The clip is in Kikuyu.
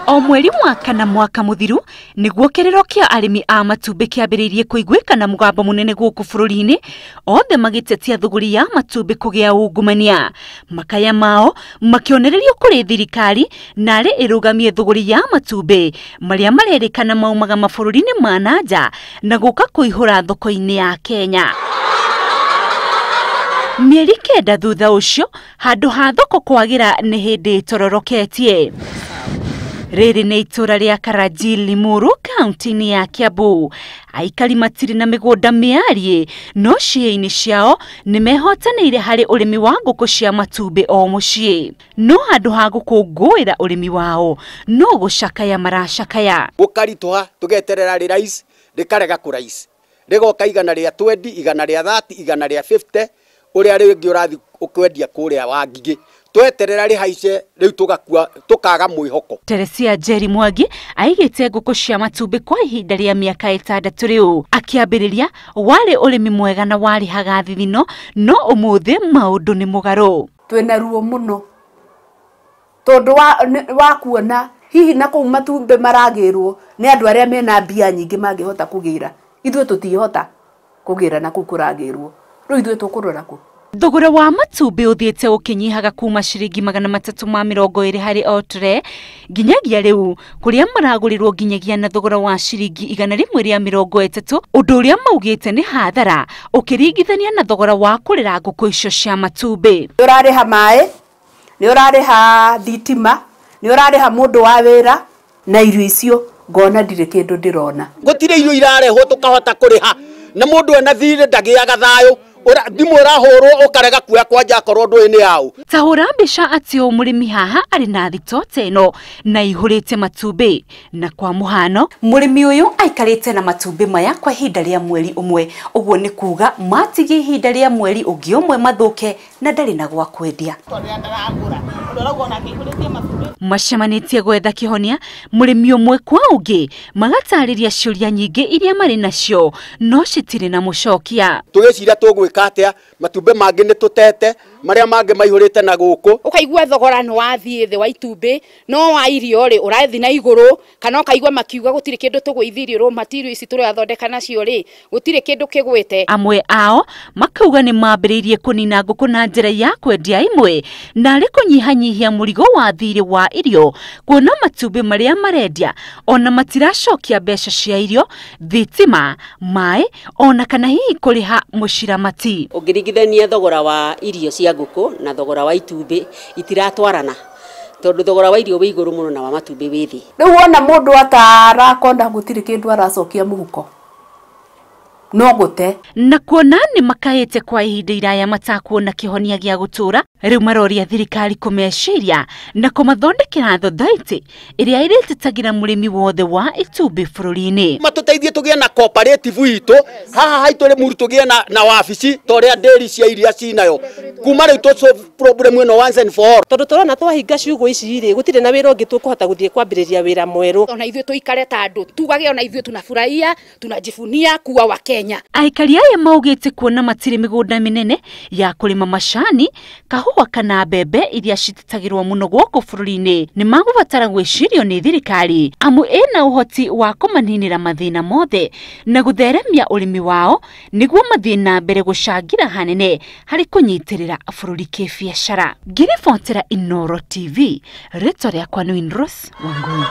O mweri wa kana mwaka muthiru niguo kiriro kia arimi a matumbĩ kĩambĩrĩirie kũiguĩka na mũgambo mũnene gũkũ bũrũri-inĩ, othe magĩtetia thũgũri ya matumbĩ kũgĩa ungumania. Makaya mao makĩonererio kũrĩ thirikari narĩ ĩrũgamie thũgũri ya matumbĩ marĩa marerĩkana maumaga mabũrũri-inĩ ma na nja na gũka kũihũra thoko-inĩ ya Kenya. Mĩeri 9 thutha ũcio handũ ha thoko kwagĩra nĩ hĩndĩ ĩtororoketie. Rĩrĩ nĩ itũra rĩa Karanjĩ Limuru kaunti-inĩ ya Kiambu. Aikari matirĩ na mĩgũnda mĩariĩ no ciĩ-inĩ ciao nĩ mehotanĩire harĩ ũrĩmi wa ngũkũ cia matumbĩ o mũciĩ. No handũ ha gũkũngũĩra ũrĩmi wao no gũcakaya maracakaya. Gũkaritũha tũgeterera rĩrais rĩkarega kũrais, rĩgoka 120, 130, 150 ũrĩa rĩngĩ ũrathi ũkwendia kũrĩa wa Ngigĩ. Tweterera rĩhaice rĩu tũgakua tũkaga mwĩhoko. Teresia Njeri Mwangi aigĩte ngũkũ cia matumbĩ kwa ihinda rĩa mĩaka 6 rĩu. Akĩambĩrĩria warĩ ũrĩmi mwega na warĩhaga thithino, no ũmũthĩ maũndũ nĩ mũgarũ. Twĩna ruo mũno tondũ wa kuona hihi na kũu matumbĩ maragĩrwo nĩ andũ arĩa mena mbia nyingĩ mangĩhota kũgĩra, ithuĩ tũtihota kũgĩra na kũu kũragĩrwo, rĩu ithuĩ tũkũrora kũ? Thogora wa matumbĩ ũthiĩte ũkĩnyihaga kuma ciringi 320 harĩ o tray nginyagia rĩu kũrĩa maragũrĩrwo nginyagia na thogora wa ciringi 130, ũndũ ũrĩa maugĩte nĩ hathara ũkĩringithania na thogora wa kũrera ngũkũ icio cia matumbĩ. Nĩ ũrarĩha maĩ, nĩ ũrarĩha thitima, nĩ ũrarĩha mũndũ wa wĩra na irio icio ngona ndirĩ kĩndũ ndĩrona. Gũtirĩ irio irarehwo tũkahota kũrĩha na mũndũ ena thirĩ ndagĩaga thayũ. Thimũ ĩrahũrwo ũkarega kuoya kwanja akorwo ndũĩ nĩ yaũ. Ta hũra mbica atĩ o mũrĩmi haha arĩ na thito ta ĩno na ihũrĩte matumbĩ, na kwa mũhano mũrĩmi ũyũ aikarĩte na matumbĩ maya kwa ihinda rĩa mweri ũmwe, ũguo nĩ kuga matigie ihinda rĩa mweri ũngĩ ũmwe mathũke na ndarĩ na gwa kwendia. Macemanĩtie gwetha kĩhonia mũrĩmi ũmwe kwa ũngĩ magatarĩria ciũria nyingĩ iria marĩ nacio no citirĩ na mũcokia. Tũgĩciria tũgwĩka atĩa, matumbĩ mangĩ nĩ tũtete, marĩa mangĩ maihũrĩte na gũkũ. Ũkaigua thogora nĩ wathiĩ thĩ wa itumbĩ, no wa irio rĩ ũrathiĩ na igũrũ, kana ũkaigua makiuga gũtirĩ kĩndũ tũgũithirie raw material ici tũrathondeka nacio rĩ gũtirĩ kĩndũ kĩgwĩte. Amwe ao makauga nĩ mambĩrĩirie kũnina ngũkũ na njĩra ya kwendia imwe narĩ kũnyihanyihia mũrigo wa thirĩ wa irio, kuona matumbĩ marĩa marendia ona matiracokia mbeca cia irio, thitima, maĩ ona kana hihi kũrĩha mũciramati. Ũngĩringithania thogora wa irio cia ngũkũ na thogora wa itumbĩ itiratwarana, tondũ thogora wa irio wĩ igũrũ mũno na wa matumbĩ wĩ thĩ. Rĩu wona mũndũ atarakona gũtirĩ kĩndũ aracokia mũhuko no gũte. Na kuona nĩ makaĩte kwa ihinda iraya matakuona kĩhonia gĩa gũtũra, rĩu maroria thirikari kũmeciria na kũmathondekera thothaitĩ ĩrĩa ĩrĩtetagĩra mũrĩmi wothe wa itumbĩ bũrũri-inĩ. Matũteithie tũgĩe na cooperative itũ haha haitũ Limuru, tũgĩe na wabici ta ũrĩa ndĩri cia iria cinayo kuma rĩu tũ solve problem ĩno once and for all. Tondũ tũrona twahinga ciugũ ici rĩ gũtirĩ na wĩra ũngĩ tũkũhota gũthiĩ kwambĩrĩria wĩra mwerũ. Ona ithuĩ tũikare ta andũ tugage ona ithuĩ tunafurahia tunajivunia kuwa wa Kenya. Aikari aya maugĩte kuona matirĩ mĩgũnda mĩnene ya kũrĩma macani, kahũa kana mbembe iria citetagĩrwo mũno gũkũ bũrũri-inĩ nĩ magũbatara gwĩcirio nĩ thirikari amu ĩna ũhoti wa kũmaninĩra mathĩna mothe na gũtheremia ũrĩmi wao nĩguo mathiĩ na mbere gũcangĩra hanene harĩ kũnyitĩrĩra bũrũri kĩbiacara. Ngĩribotera Inooro TV, rĩtwa rĩakwa nĩ Winrose Wangui.